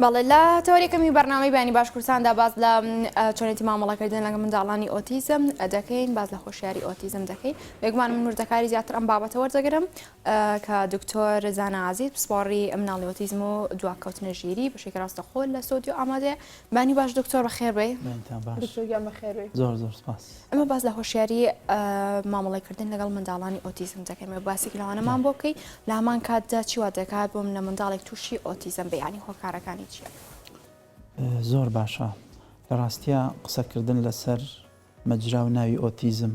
بەڵێ لە تەوەری یەکەمی بەرنامەی بەیانی باش کوردستاندا باس لە چۆنێتی مامەڵەکردن لەگەڵ منداڵانی ئۆتیزم دەکەین باس لە هۆشیاری ئۆتیزم دەکەین بێگومان من وردەکاری زیاتر ئەم بابەتە وەردەگرم کە دکتۆر زانا عزیز پسپۆڕی مناڵی ئۆتیزم و دواکەوتنە ژیری بەشێکی ڕاستەخۆ لە ستۆدیۆ ئامادەیە بانی باش دکتۆر بەخێر بێی دکتۆر گیان بەخێر بێی زۆر زۆر سپاس. ئەمە باس لە هۆشیاری مامەڵەکردن لەگەڵ منداڵانی ئۆتیزم دەکەین و باسێک لەوانەمان بۆ بکەی لە هەمان کاتدا چی وا دەکات بۆ منە منداڵێک تووشی ئۆتیزم بێ یانی هۆکارەکانی چییە؟ زۆر باشە لە ڕاستیا قسەکردن لەسەر مەجرا و ناوی ئۆتیزم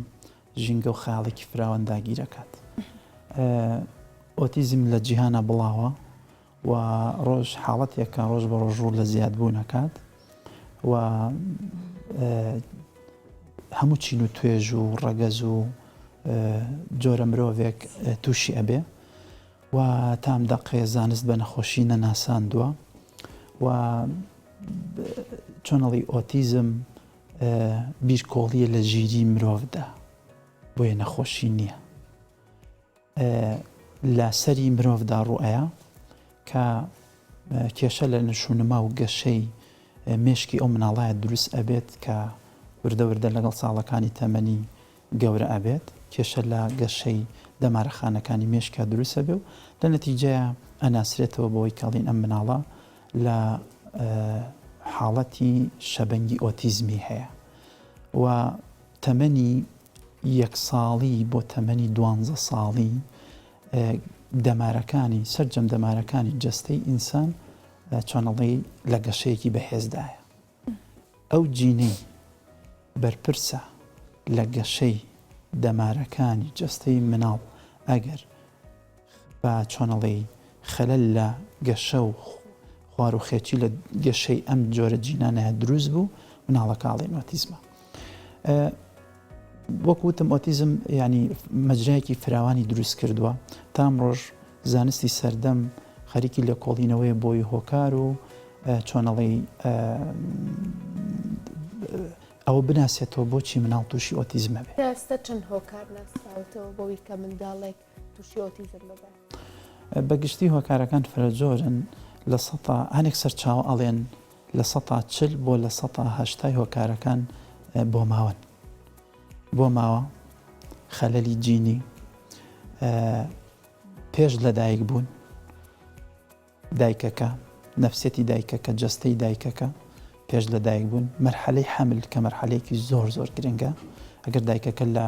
ژینگە و خەیاڵێکی فراوان داگیرەکات ئۆتیزم لە جیهانە بڵاوە و ڕۆژ حاڵەتێکە ڕۆژ بە ڕۆژ ڕوو لە زیادبوون ئەکات و هەموو چین و توێژ و ڕەگەز و جۆرە مرۆڤێک تووشی ئەبێ و تام دەقێ زانست بە نەخۆشی نەناساندووە و چۆنەڵی ئۆتیزم بیرکۆڵیە لە ژیری مرۆڤدا بۆیە نەخۆشی نییە. لە سەری مرۆڤدا ڕووئەیا کە کێشە لە نشونما و گەشەی مێشکی ئەو مناڵایە دروست ئەبێت کە وردە وردە لەگەڵ ساڵەکانی تەمەنی گەورە ئەبێت کێشە لە گەشەی دەمارەخانەکانی مێشکا دروست ئەبێ و لە نەتیجەیا ئەناسرێتەوە بەوەی کەڵین ئەم مناڵە لە حاڵەتی شەبەنگی ئۆتیزمی هەیە و تەمەنی یەک ساڵی بۆ تەمەنی دوانزە ساڵی دەمارەکانی سەرجەم دەمارەکانی جەستەی ئینسان چۆنەڵی لە گەشەیەکی بەهێزدایە ئەو جینەی بەرپرسە لە گەشەی دەمارەکانی جەستەی مناڵ ئەگەر با چۆنەڵێی خەلەل لە گەشە و خواروخێچی لە گەشەی ئەم جۆرە جینانە دروست بوو مناڵەکە ئەڵێن ئۆتیزمە. وەک وتم ئۆتیزم ینی مەجرایەکی فراوانی دروست کردووە تا ئەمڕۆژ زانستی سەردەم خەریکی لێکۆڵینەوەی بۆی هۆکار و چۆنەڵی ئەوە بناسێتەوە بۆچی مناڵ تووشی ئۆتیزمە بێ. تا ئێستا چەند هۆکار ناسراوەتەوە بۆی کە منداڵێک تووشی ئۆتیزم ببێت؟ بە گشتی هۆکارەکان فرە جۆرن، لە سەتا هەنێک سەرچاوە ئەڵێن 40% بۆ 80% هۆکارەکان بۆماوەن. بۆماوە، خەلەلی جینی، پێش لەدایک بوون، دایکەکە، نەفسیەتی دایکەکە، جەستەی دایکەکە پێش لە دایک بوون، مەرحەلەی حەمل کە مەرحەلەیەکی زۆر زۆر گرنگە، ئەگەر دایکەکە لە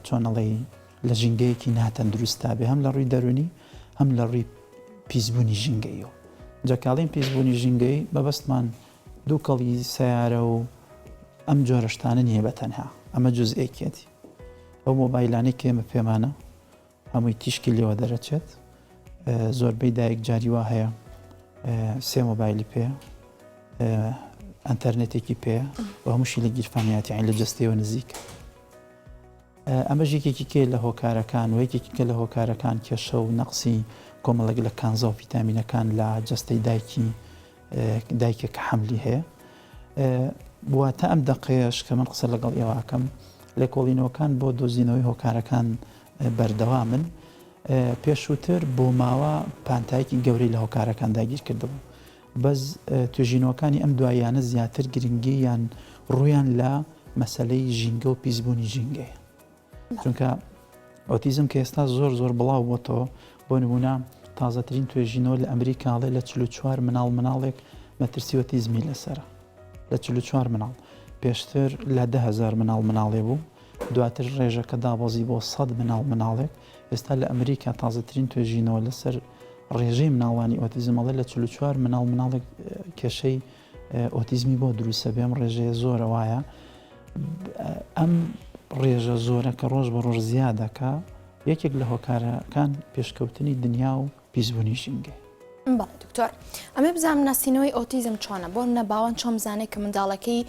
چۆنەڵی لە ژینگەیەکی ناتەندروستا بێ هەم لە ڕووی دەرونی هەم لە ڕووی پیسبوونی ژینگەیەوە. جا کاڵین پیسبوونی ژینگەی مەبەستمان دووکەڵی سەیارە و ئەم جۆرە شتانە نییە بە تەنها ئەمە جزئێکیەتی ئەو مۆبایلانەی کە ئێمە پێمانە هەمووی تیشکی لێوە دەرەچێت زۆربەی دایک جاری وا هەیە سێ مۆبایلی پێ ئەتەرنێتێکی پێ و هەمووشی لە گیرفانیاتی عین لە جستەوە نزیک ئەمەش یەکێکی کێ لە هۆکارەکان و یەکێکی کە لە هۆکارەکان کێشە و نەقسی کۆمەڵێک لە کانزا و فیتامینەکان لە جستەی دایکی دایکێک کە حەملی هەیە واتە ئەم دەقەیەش کە من قسە لەگەڵ ئێوەکەم لێکۆڵینەوەکان بۆ دۆزینەوەی هۆکارەکان بەردەوامن پێشووتر بۆ ماوە پانتایەکی گەورەی لە هۆکارەکان داگیر کردبوو بەس توێژینەوەکانی ئەم دواییانە زیاتر گرنگی یان ڕوویان لە مەسلەی ژینگە و پیسبوونی ژینگەیە چونکە ئۆتیزم کە ئێستا زۆر زۆر بڵاو بۆتەوە بۆ نمونە تازەترین توێژینەوە لە ئەمریکا ئەڵێ لە 44 مناڵ مناڵێک مەترسی ئۆتیزمی لەسەرە لە 44 مناڵ پێشتر لە 10هزار مناڵ مناڵێ بوو دواتر ڕێژەکە دابەزی بۆ 100 مناڵ مناڵێک ئێستا لە ئەمریکا تازەترین توێژینەوە لەسەر ڕێژەی مناڵانی ئۆتیزم ئەڵێ لە 44 مناڵ مناڵێک کێشەی ئۆتیزمی بۆ دروستە بێم ڕێژەیە زۆرە وایە ئەم ڕێژە زۆرە کە ڕۆژ بە ڕۆژ زیادەکە یەکێک لە هۆکارەکان پێشکەوتنی دنیا و پیسبوونی ژینگەیە. بەڵێ دکتۆر ئەمێ بزانم ناسینەوەی ئۆتیزم چۆنە بۆ نە باوان چۆن بزانێت کە منداڵەکەی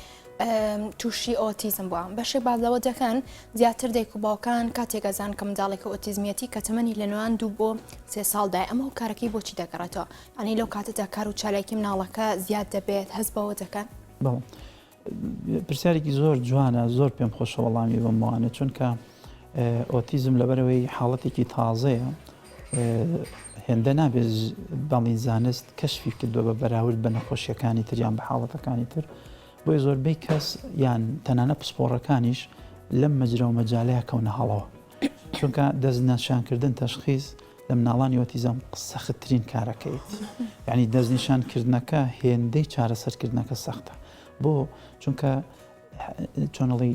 تووشی ئۆتیزم بووە بەشێک باز لەوە دەکەن زیاتر دایک و باوکان کاتێک ئەزان کە منداڵێکە ئۆتیزمیەتی کە تەمەنی لە نێوان دوو بۆ سێ ساڵدای ئەمە هۆکارەکەی بۆچی دەگەڕێتەوە ئەنی لەو کاتەدا کار و چالاکی مناڵەکە زیاد دەبێت هەست بەوە دەکەن؟ بەڵێ پرسیارێکی زۆر جوانە زۆر پێم خۆشە وەڵامی بەمەوانە چونکە ئۆتیزم لەبەرەوەی حاڵەتێکی تازەیە. هێندە نابێت بەڵین زانست کەشفی کردووە بە بەراورد بە نەخۆشیەکانی تر یان بە حاڵەتەکانی تر بۆیە زۆربەی کەس یان تەنانە پسپۆڕەکانیش لەم مەجرا و مەجالەیە کەونە هەڵەوە چونکە دەستنیشانکردن تەشخیص لە مناڵانی ئۆتیزم سەختترین کارەکەیەتی یعنی دەستنیشانکردنەکە هێندەی چارەسەرکردنەکە سەختە بۆ چونکە چۆنەڵی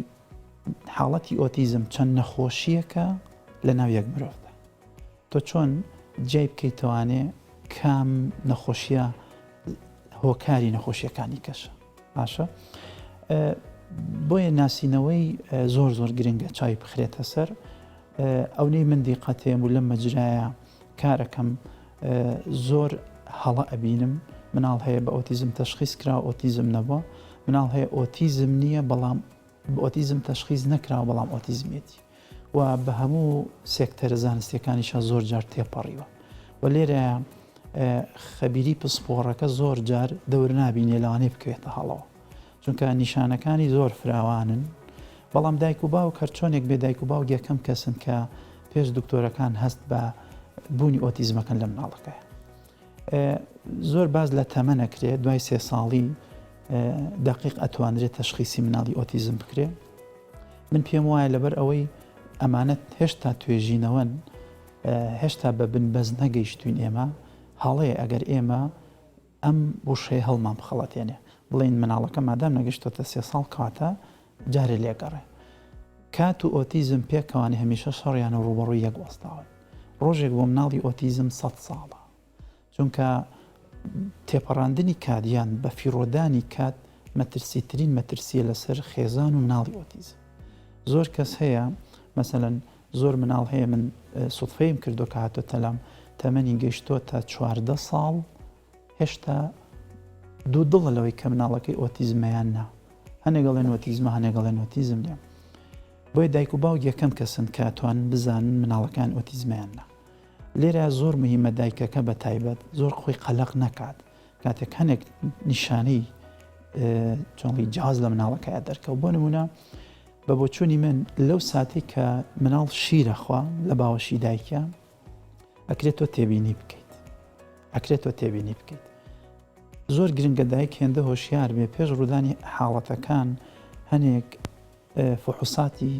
حاڵەتی ئۆتیزم چەند نەخۆشیەکە لە ناو یەک مرۆڤدا تۆ چۆن جیای بکەیتەوانێ کام نەخۆشیە هۆکاری نەخۆشیەکانی کەشە باشە بۆیە ناسینەوەی زۆر زۆر گرنگە چاوی بخرێتە سەر ئەونەی من دیقەتێم و لەم مەجرایە کارەکەم زۆر هەڵە ئەبینم مناڵ هەیە بە ئۆتیزم تەشخیص کرا ئۆتیزم نەبووە مناڵ هەیە ئۆتیزم نییە بەڵام ئۆتیزم تەشخیص نەکراوە بەڵام ئۆتیزمێتی و بە هەموو سێکتەرە زانستیەکانیشا زۆر جار تێپەڕیوە و لێرە خەبیری پسپۆڕەکە زۆر جار دەور نابینێ لەوانەیە بکەوێتە هەڵەوە چونکە نیشانەکانی زۆر فراوانن بەڵام دایک و باوک هەرچۆنێک بێ دایک و باوک یەکەم کەسن کە پێش دکتۆرەکان هەست بە بوونی ئۆتیزمەکەن لە مناڵەکە زۆر باز لە تەمە نەکرێت دوای سێ ساڵی دقیق ئەتوانرێت تەشخیسی مناڵی ئۆتیزم بکرێ من پێم وایە لەبەر ئەوەی ئەمانە هێشتا توێژینەوەن هێشتا بە بنبەست نەگەیشتوین ئێمە هەڵەیە ئەگەر ئێمە ئەم وشەیە هەڵمان بخەڵەتێنێ بڵێین مناڵەکە مادام نەگەشتۆتە سێ ساڵ کەواتە جارێ لێگەڕێ کات و ئۆتیزم پێکەوانی هەمیشە شەڕیان و ڕوبەڕووی یەک وەستاون ڕۆژێک بۆ مناڵی ئۆتیزم سە ساڵە چونکە تێپەڕاندنی کات یان بەفیڕۆدانی کات مەترسیترین مەترسیە لەسەر خێزان و مناڵی ئۆتیزم. زۆر کەس هەیە مەسەلەن زۆر مناڵ هەیە من سوتفەیم کردو کە هاتۆتە لام تەمەنی گەیشتۆتە 14 ساڵ هێشتا دوو دڵە لەوەی کە مناڵەکەی ئۆتیزمەیان نا هەنێک ئەڵێن ئۆتیزمە هەنێک ئەڵێن ئۆتیزم نییە بۆیە دایک و باوک یەکەم کەسن کە توانن بزانن مناڵەکان ئۆتیزمەیان نا لێرە زۆر مهمە دایکەکە بە تایبەت زۆر خۆی قەلەق نەکات کاتێک هەنێک نیشانەی چۆنڵی جیاواز لە مناڵەکەیا دەرکەوت بۆ نمونە بە بۆچوونی من لەو ساتێک کە مناڵ شیرە خوا لە باوەشی دایکە ئەکرێت تۆ تێبینی بکەیت ئەکرێت تۆ تێبینی بکەیت زۆر گرنگە دایک هێندە هۆشیار بێ پێش ڕوودانی حاڵەتەکان هەنێک فحوساتی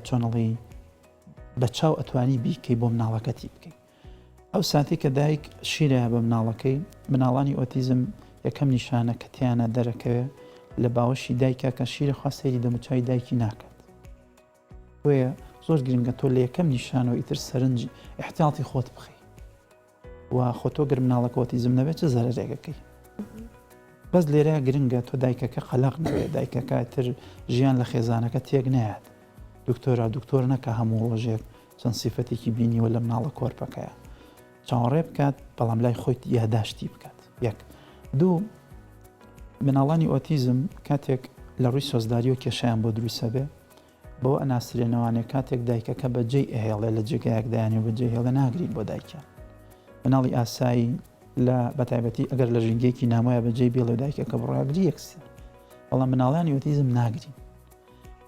چۆنڵی بە چاو ئەتوانی بیکەی بۆ مناڵەکەتی بکەی ئەو ساتەی کە دایک شیرەیە بە مناڵەکەی مناڵانی ئۆتیزم یەکەم نیشانە کە تیانە دەرەکەوێ لە باوەشی دایکە کە شیرە خوا سەیری دەموچاوی دایکی ناکات بۆیە زۆر گرنگە تۆ لە یەکەم نیشانەوە ئیتر سەرنج احتیاطی خۆت بخەی و خۆ تۆ گەر مناڵەکە ئۆتیزم نەبێت چ زەرەرێکەکەی بەس لێرە گرنگە تۆ دایکەکە قەلەق نەبێت دایکەکە تر ژیان لە خێزانەکە تێک نایات دکتۆرا دکتۆر نەکە هەموو ڕۆژێک چەند سیفەتێکی بینیوە لە مناڵە کۆرپەکەیە چاوەڕێ بکات بەڵام لای خۆی یاداشتی بکات یەک دوو مناڵانی ئۆتیزم کاتێک لە ڕووی سۆزداری و کێشیان بۆ دروستە بێ بەوە ئەناسرێنەوانێ کاتێک دایکەکە بەجێی ئەهێڵێ لە جێگایەک دایانی و بەجێ هێڵێ ناگرین بۆ دایکیان مناڵی ئاسایی لە بەتایبەتی ئەگەر لە ژینگەیەکی نامۆیە بەجێی بێڵێ دایکەکە بڕاگری یەکسەر بەڵام مناڵانی ئۆتیزم ناگرین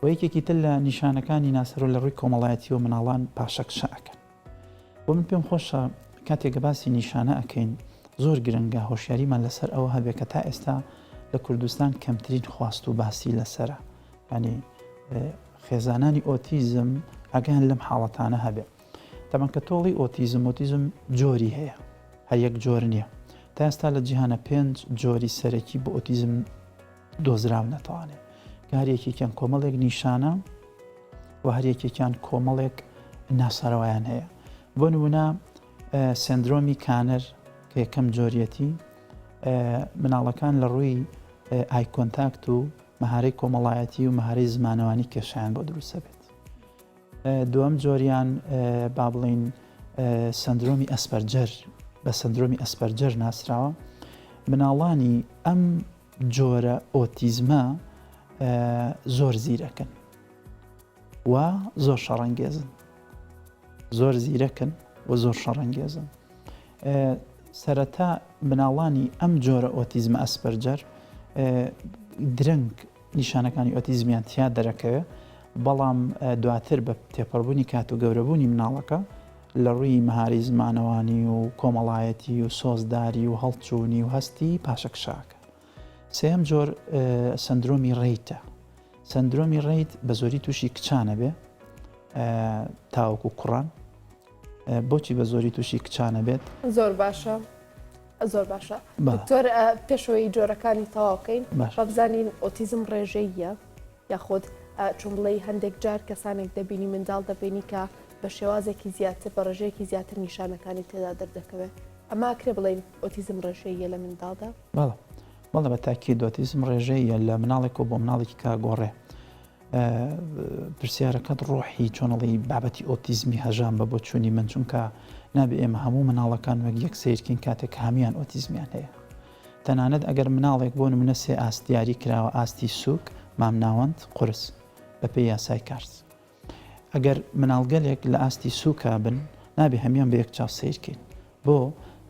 و یەکێکی تر لە نیشانەکانی ناسەرۆ لە ڕووی کۆمەڵایەتیەوە مناڵان پاشەکشە ئەکەن بۆ من پێم خۆشە کاتێک باسی نیشانە ئەکەین زۆر گرنگە هۆشیاریمان لەسەر ئەوە هەبێ کە تا ئێستا لە کوردستان کەمترین خواست و باسی لەسرە ینی خێزانانی ئۆتیزم ئەگەیان لەم حاڵەتانە هەبێ تەبعەن کە تۆڵی ئۆتیزم ئۆتیزم جۆری هەیە هەر یەک جۆر نییە تا ئێستا لە جیهانە پێنج جۆری سەرەکی بۆ ئۆتیزم دۆزراونەتەوانێ کە هەر یەکێکیان کۆمەڵێک نیشانە و هەر یەکێکیان کۆمەڵێک ناسەرەوەیان هەیە بۆ نمونە سندرۆمی کانەر کە یەکەم جۆریەتی مناڵەکان لە ڕووی eye contact و مەهارەی کۆمەڵایەتی و مەهارەی زمانەوانی کێشیان بۆ دروستە بێت دووەم جۆریان با بڵین سندرۆمی ئەسپەرجەر بە سندرۆمی ئەسپەرجەر ناسراوە مناڵانی ئەم جۆرە ئۆتیزمە زۆر زیرەکن و زۆر شەڕەنگێزن زۆر زیرەکن و زۆر شەڕەنگێزن سەرەتا مناڵانی ئەم جۆرە ئۆتیزمە ئەسپەرجەر درەنگ نیشانەکانی ئۆتیزمیان تیا دەرەکەوێ بەڵام دواتر بە تێپەڕبوونی کات و گەورەبوونی مناڵەکە. لە ڕووی مەهاری زمانەوانی و کۆمەڵایەتی و سۆزداری و هەڵچوونی و هەستی پاشەکشاکە. سێیەم جۆر سەندرۆمی ڕیتە. سەندرۆمی ڕیت بە زۆری تووشی کچانە بێ تاوەکو کوڕان بۆچی بە زۆری تووشی کچانە بێت؟ زۆر باشە زۆر باشە دکتۆر پێشەوەی جۆرەکانی تەواوکەین بابزانین ئۆتیزم ڕێژەیە یاخود چۆن بڵێی هەندێک جار کەسانێک دەبینی منداڵ دەبینی کە بە شێوازێکی زیاتر بە ڕێژەیەکی زیاتر نیشانەکانی تێدا دەردەکەوێت ئەمە ئەکرێ بڵێین ئۆتیزم ڕێژەییە لە منداڵدا؟ بەڵێ بەڵێ بە تاکید ئۆتیزم ڕێژەییە لە مناڵێکەوە بۆ مناڵێکی کا گۆڕێ پرسیارەکەت ڕۆحی چۆنەڵی بابەتی ئۆتیزمی هەژان بە بۆچوونی من چونکە نابێ ئێمە هەموو مناڵەکان وەک یەک سیرکەین کاتێک هەمیان ئۆتیزمیان هەیە تەنانەت ئەگەر مناڵێک بۆ نمونە سێ ئاست دیاری کراوە ئاستی سوک، مامناوەند، قورس بەپێی یاسای کارس. ئەگەر مناڵگەلێک لە ئاستی سوکا بن نابێ هەموان بە یەک چاو سەیر کەین. بۆ؟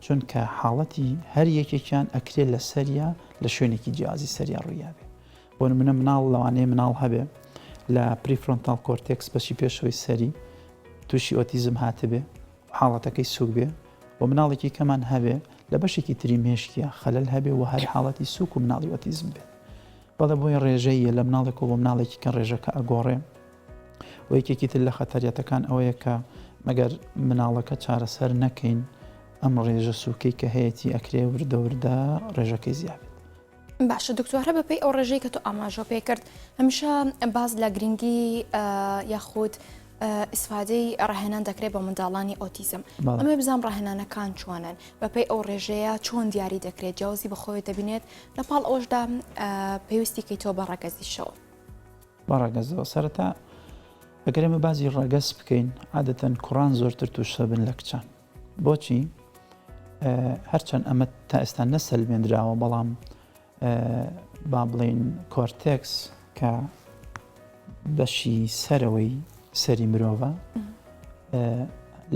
چونکە حاڵەتی هەر یەکێکیان ئەکرێ لە سەریا لە شوێنێکی جیاوازی سەریا ڕوویابێ. بۆ نمونە مناڵ لەوانەیە مناڵ هەبێ لە prefrontal cortex بەشی پێشەوەی سەری تووشی ئۆتیزم هاتبێ حاڵەتەکەی سوک بێ و مناڵێکی کەمان هەبێ لە بەشێکی تری مێشکیا خەلەل هەبێ و هەر حاڵەتی سوک و مناڵی ئۆتیزم بێت بەڵێ بۆیە ڕێژەیە لە مناڵێکەوە بۆ مناڵێکی کە ڕێژەکە ئەگۆڕێ و یەکێکی تر لە خەتەریەتەکان ئەوەیە کە مەگەر مناڵەکە چارەسەر نەکەین ئەم ڕێژە سوکەی کە هەیەی ئەکرێ وردە وردە ڕێژەکەی زیابێت. باشە دکتۆر هەر بەپێی ئەو ڕێژەی کە تۆ ئاماژە پێ کرد هەمیشە باز لە گرنگی یاخود ئیسفادەی ڕاهێنان دەکرێت بە منداڵانی ئۆتیزم ئەمە بزانام ڕاهێنانەکان چۆنن بەپێی ئەو ڕێژەیە چۆن دیاری دەکرێت جیاوازی بەخۆی دەبینێت لە پاڵ ئەوشدا پێویستی کەیتەوە بە ڕەگەزیشەوە. بە ڕەگەزەوە سەرەتا ئەگەر ئێمە بازی ڕەگەز بکەین عادەتەن کوڕان زۆرتر تووشە بن لە کچان بۆچی؟ هەرچەند ئەمە تا ئێستا نەسەلمێنراوە بەڵام با بڵین cortex کە بەشی سەرەوەی سەری مرۆڤە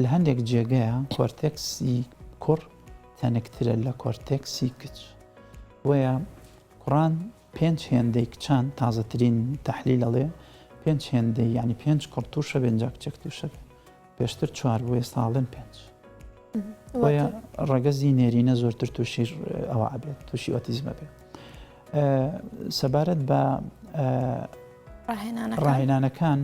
لە هەندێک جێگەیە cortex ی کوڕ تەنکترە لە cortex ی کچ بۆیە کوڕان پێنج هێندەی کچان تازەترین تحلیل ئەڵێ پێنج هێندەی ینی پێنج کوڕ تووشە بێن جا کچێک تووشە بێ پێشتر چوار بوو ئێستا ئەڵێن پێنج بۆیە ڕەگەزی نێرینە زۆرتر تووشی ئەوە ئەبێت تووشی ئۆتیزمە بێت سەبارەت بە ڕاهێنانەکان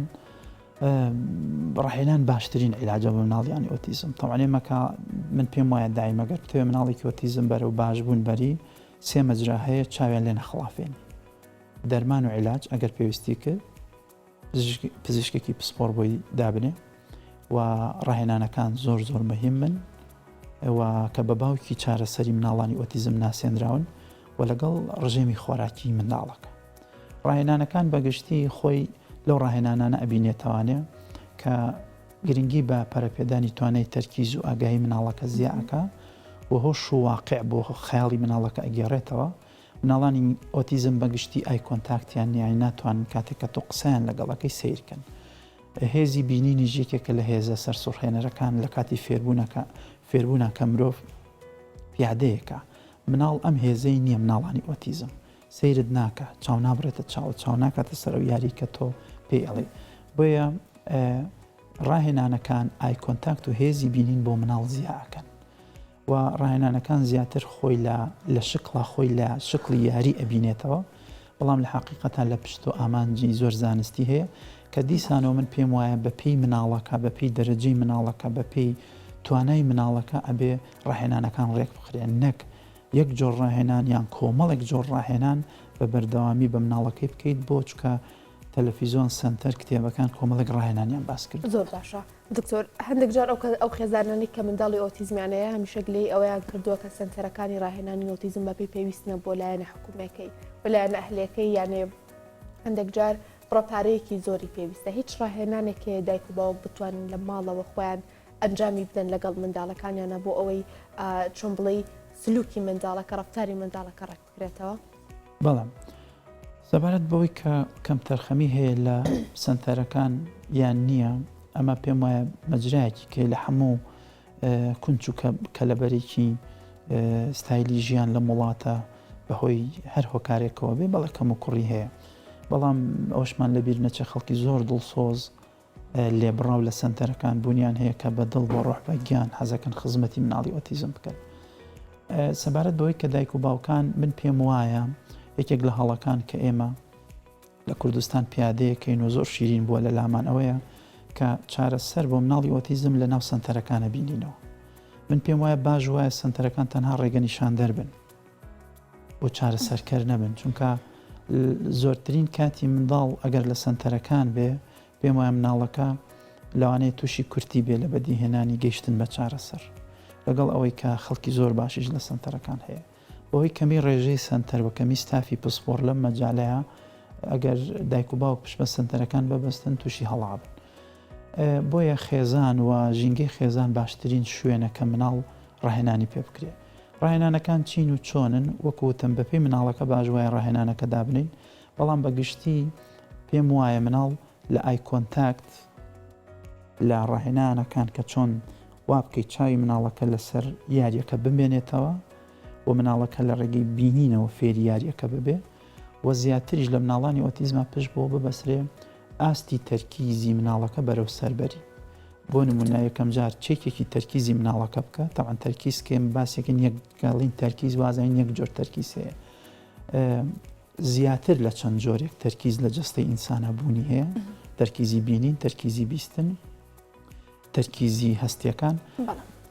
ڕاهێنان باشترین عیلاجە بۆ مناڵیانی ئۆتیزم تەوانێ مەکە من پێم وایە دایمەگەر بتەوێ مناڵێکی ئۆتیزم بەرەو باشبوون بەری سێ مەجرا هەیە چاویان لێ نەخڵافێنی دەرمان و عیلاج ئەگەر پێویستی کرد پزیشکێکی پسپۆڕ بۆی دابنێ و ڕاهێنانەکان زۆر زۆر مهمن و کە بە باوکی چارەسەری مناڵانی ئۆتیزم ناسێنراون و لەگەڵ ڕژێمی خۆراکی منداڵەکە ڕاهێنانەکان بەگشتی خۆی لەو ڕاهێنانانە ئەبینێتەوانێ کە گرنگی بە پەرەپێدانی توانای تەرکیز و ئاگایی مناڵەکە زیاکە و هۆش و واقع بۆ خەیاڵی مناڵەکە ئەگێڕێتەوە مناڵانی ئۆتیزم بە گشتی eye contact یان نییە یانی ناتوانن کاتێک کە تۆ قسەیان لەگەڵ ئەکەی سەیر کەن. هێزی بینینیش یەکێکە لە هێزە سەرسوڕهێنەرەکان لە کاتی فێربوونەکە فێربوونا کە مرۆڤ پیادەیەکە. مناڵ ئەم هێزەی نییە مناڵانی ئۆتیزم سەیرت ناکا چاو نابڕێتە چاوت چاو ناکاتە سەر ئەو یاری کە تۆ پێی ئەڵێی بۆیە ڕاهێنانەکان eye contact و هێزی بینین بۆ مناڵ زیا ئەکەن. و ڕاهێنانەکان زیاتر خۆی لە لە شکڵا خۆی لە شکڵی یاری ئەبینێتەوە بەڵام لە حەقیقەتا لە پشتۆ ئامانجی زۆر زانستی هەیە کە دیسانەوە من پێم وایە بە پێی مناڵەکە بە پێی دەرەجەی مناڵەکە بە پێی توانای مناڵەکە ئەبێ ڕاهێنانەکان ڕێک بخرێن نەک یەک جۆر ڕاهێنان یان کۆمەڵێک جۆر ڕاهێنان بە بەردەوامی بە مناڵەکەی بکەیت بۆ چکە تەلەفیزۆن سەنتەر کتێبەکان کۆمەڵێک ڕاهێنانیان باس کرد زۆر باشە دکتۆر هەندێک جار ئەو ئەو خێزانانەی کە منداڵی ئۆتیزمیان هەیە هەمیشە گلەیی ئەوەیان کردووە کە سەنتەرەکانی ڕاهێنانی ئۆتیزم بەپێی پێویست نەبووە لایەنە حکوومیەکەی و لایەنە ئەهلیەکەی یانێ هەندێک جار بڕە پارەیەکی زۆری پێویستە هیچ ڕاهێنانێک هەیە دایک و باوک بتوانن لە ماڵەوە خۆیان ئەنجامی بدەن لەگەڵ منداڵەکانیانە بۆ ئەوەی چۆن بڵێی سلوکی منداڵەکە ڕەفتاری منداڵەکە ڕێک بکرێتەوە؟ بەڵام سەبارەت بەوەی کە کەمتەرخەمی هەیە لە سەنتەرەکان یان نییە ئەمە پێم وایە مەجرایەکی کە لە هەموو کونچ و کەلەبەرێکی ستایلی ژیان لەم وڵاتە بەهۆی هەر هۆکارێکەوە بێ بەڵێ کەم و کوڕی هەیە بەڵام ئەوشمان لەبیر نەچێ خەڵکی زۆر دڵسۆز. لێبڕاو لە سەنتەرەکان بوونیان هەیە کە بە دڵ بە ڕۆح بە گیان حەزەکەن خزمەتی مناڵی ئۆتیزم بکەن. سەبارەت بەوەی کە دایک و باوکان من پێم وایە یەکێک لە هەڵەکان کە ئێمە لە کوردستان پیادەیەکەین و زۆر شیرین بووە لە لامان ئەوەیە کە چارەسەر بۆ مناڵی ئۆتیزم لە ناو سەنتەرەکانە بینینەوە. من پێم وایە باش وایە سەنتەرەکان تەنها ڕێگە نیشاندەر بن بۆ چارەسەرکەر نەبن چونکە زۆرترین کاتی منداڵ ئەگەر لە سەنتەرەکان بێ پێم وایە مناڵەکە لەوانەیە تووشی کورتی بێ لە بەدیهێنانی گەیشتن بە چارەسەر لەگەڵ ئەوەی کە خەڵکی زۆر باشیش لە سەنتەرەکان هەیە بەهۆی کەمی ڕێژەی سەنتەر و کەمی ستافی پسپۆڕ لەم مەجالەیا ئەگەر دایک و باوک پشت بە سەنتەرەکان ببەستن تووشی هەڵابن. بۆیە خێزان و ژینگەی خێزان باشترین شوێنە کە مناڵ ڕاهێنانی پێ بکرێ. ڕاهێنانەکان چین و چۆنن؟ وەکو وتم بەپێی مناڵەکە باش وایە ڕاهێنانەکە دابنێین، بەڵام بە گشتی پێم وایە مناڵ لە eye contact، لە ڕاهێنانەکان کە چۆن وا بکەیت چاوی مناڵەکە لەسەر یاریەکە بمێنێتەوە و مناڵەکە لە ڕێگەی بینینەوە فێری یاریەکە ببێ و زیاتریش لە مناڵانی ئۆتیزما پشت بۆ ببەسرێ ئاستی تەرکیزی مناڵەکە بەرەو سەربەری بۆ نمونە یەکەم جار چێکێکی تەرکیزی مناڵەکە بکە تەعاان تەرکیز کێم باسێکن یەک گەڵین تەرکیز وازین یەک جۆر تەرکیز هەیە زیاتر لە چەند جۆرێک تەرکیز لە جەستەی ئینسانا بوونی هەیە، تەرکیزی بینین، تەرکیزی بیستن، تەرکیزی هەستیەکان،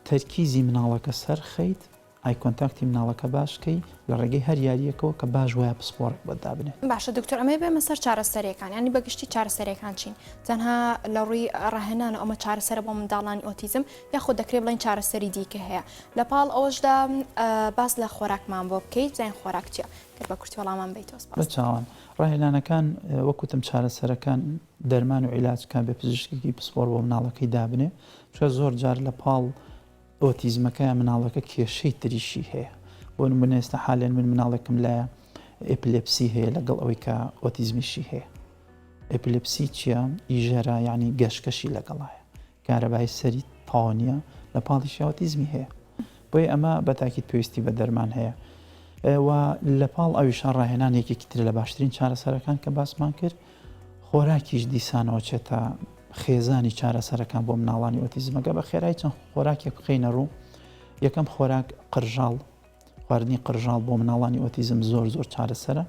تەرکیزی مناڵەکە سەرخەیت، eye contact ی مناڵەکە باش کەی لە ڕێگەی هەر یاریەکەوە کە باش وایە پسپۆڕێک بۆت دابنێت. باشە دکتۆر ئەمەوێ بێمە سەر چارەسەریەکان یانی بە گشتی چارەسەریەکان چین؟ تەنها لە ڕووی ڕاهێنانەوە ئەمە چارەسەرە بۆ منداڵانی ئۆتیزم یاخود دەکرێت بڵێین چارەسەری دیکە هەیە؟ لە پاڵ ئەوەشدا باس لە خۆراکمان بۆ بکەیت بزانین خۆراک چیە؟ گەر بە کورتی وەڵامان بەیتەوە سپاس. بە چاوان. ڕاهێنانەکان وەک وتم چارەسەرەکان دەرمان و عیلاج کە بێ پزیشکێکی پسپۆڕ بۆ مناڵەکەی دابنێ چونکە زۆر جار لە پاڵ ئۆتیزمەکەیا مناڵەکە کێشەی تریشی هەیە بۆ نمونە ئێستا حالێن من مناڵێکم لایە epilepsy هەیە لەگەڵ ئەوەی کە ئۆتیزمیشی هەیە epilepsy چییە ئیژەرە یعنی گەشکەشی لەگەڵایە کارەبای سەری تەواو نییە لە پاڵیشی ئۆتیزمی هەیە بۆیە ئەمە بە تاکید پێویستی بە دەرمان هەیە و لە پاڵ ئەویشا ڕاهێنان یەکێکی تر لە باشترین چارەسەرەکان کە باسمان کرد خۆراکیش دیسانەوە چێتە خێزانی چارەسەرەکان بۆ مناڵانی ئۆتیزمەکە بە خێرای چەند خۆراکێک بخەینە ڕوو یەکەم خۆراک قرژاڵ خواردنی قرژاڵ بۆ مناڵانی ئۆتیزم زۆر زۆر چارەسەرە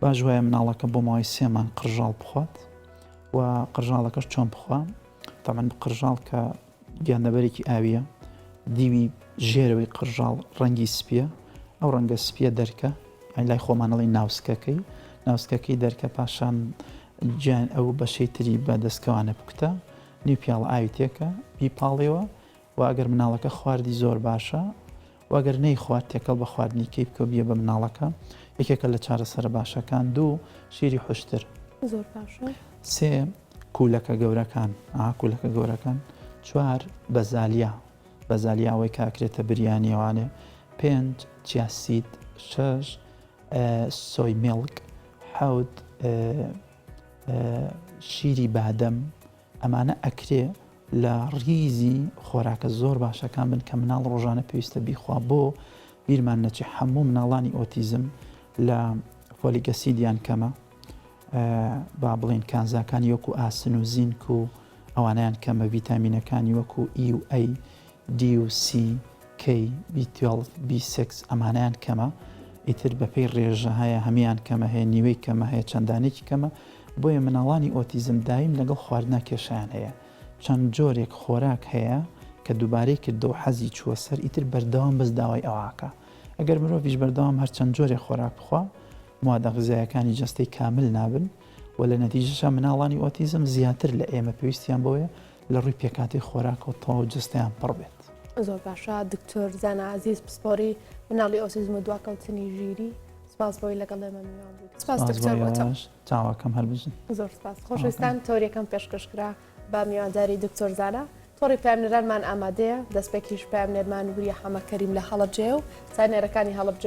باش وایە مناڵەکە بۆ ماوەی سێ مانگ قرژاڵ بخوات و قرژاڵەکەش چۆن بخوا تەمەن قرژاڵ کە گیانلەبەرێکی ئاویە دیوی ژێرەوەی قرژاڵ ڕەنگی سپیە ئەو ڕەنگە سپیە دەرکە ئەی لای خۆمانەڵی ناوسکەکەی ناوسکەکەی دەرکە پاشان گیان ئەو بەشەی تری بە دەستکەوانە بکوتە نیو پیاڵە ئاوی تێکە بیپاڵێوە و ئەگەر مناڵەکە خواردی زۆر باشە و ئەگەر نەیخوارد تێکەڵ بە خواردنی کەی بکە و بیە بە مناڵەکە یەکێکە لە چارەسەرە باشەکان دوو شیری حوشتر زۆر باشە سێ کولەکە گەورەکان ئا کولەکە گەورەکان چوار بەزالیا بەزالیا ئەوەی کە ئەکرێتە بریانیەوانێ پێنج chia seed شەش soy milk حەوت شیری بادەم ئەمانە ئەکرێ لە ڕیزی خۆراکە زۆر باشەکان بن کە مناڵ ڕۆژانە پێویستە بیخوا بۆ بیرمان نەچێ هەموو مناڵانی ئۆتیزم لە folic acid یان کەمە با بڵێن کانزاکانی وەکو ئاسن و زینک و ئەوانیان کەمە ڤیتامینەکانی وەکو E و A D و C K B12 B6 ئەمانیان کەمە ئیتر بەپێی ڕێژە هەیە هەمیان کەمە هەیە نیوەی کەمە هەیە چەندانێکی کەمە بۆیە مناڵانی ئۆتیزم دایم لەگەڵ خواردنا کێشەیان هەیە چەند جۆرێک خۆراک هەیە کە دووبارەی کردەوە حەزی چووە سەر ئیتر بەردەوام بەس داوای ئەوە ئەکا ئەگەر مرۆڤیش بەردەوام هەر چەند جۆرێک خۆراک بخوا موادە غزایەکانی جەستەی کامل نابن و لە نەتیجەشا مناڵانی ئۆتیزم زیاتر لە ئێمە پێویستیان بەوەیە لە ڕووی پێکهاتەی خۆراکەوە تەواو جەستەیان پڕ بێت. زۆر باشە دکتۆر زانا عەزیز پسپۆری مناڵی ئۆتیزم و دواکەوتنی ژیری سپاس بۆی لەگەڵ ئێمە میوان بوویت. سپاس دکتۆر بۆ تۆ. چاوەکەم هەر بژین. زۆر سپاس خۆشەویستان تۆریەکەم پێشکەش کرا بە میوانداری دکتۆر زانا تۆڕی پەیامنێرانمان ئامادەیە دەستپێکیش پەیامنێرمان وریا حەمە کەریم لە هەڵەبجەیە و زانیارەکانی هەڵەبجە.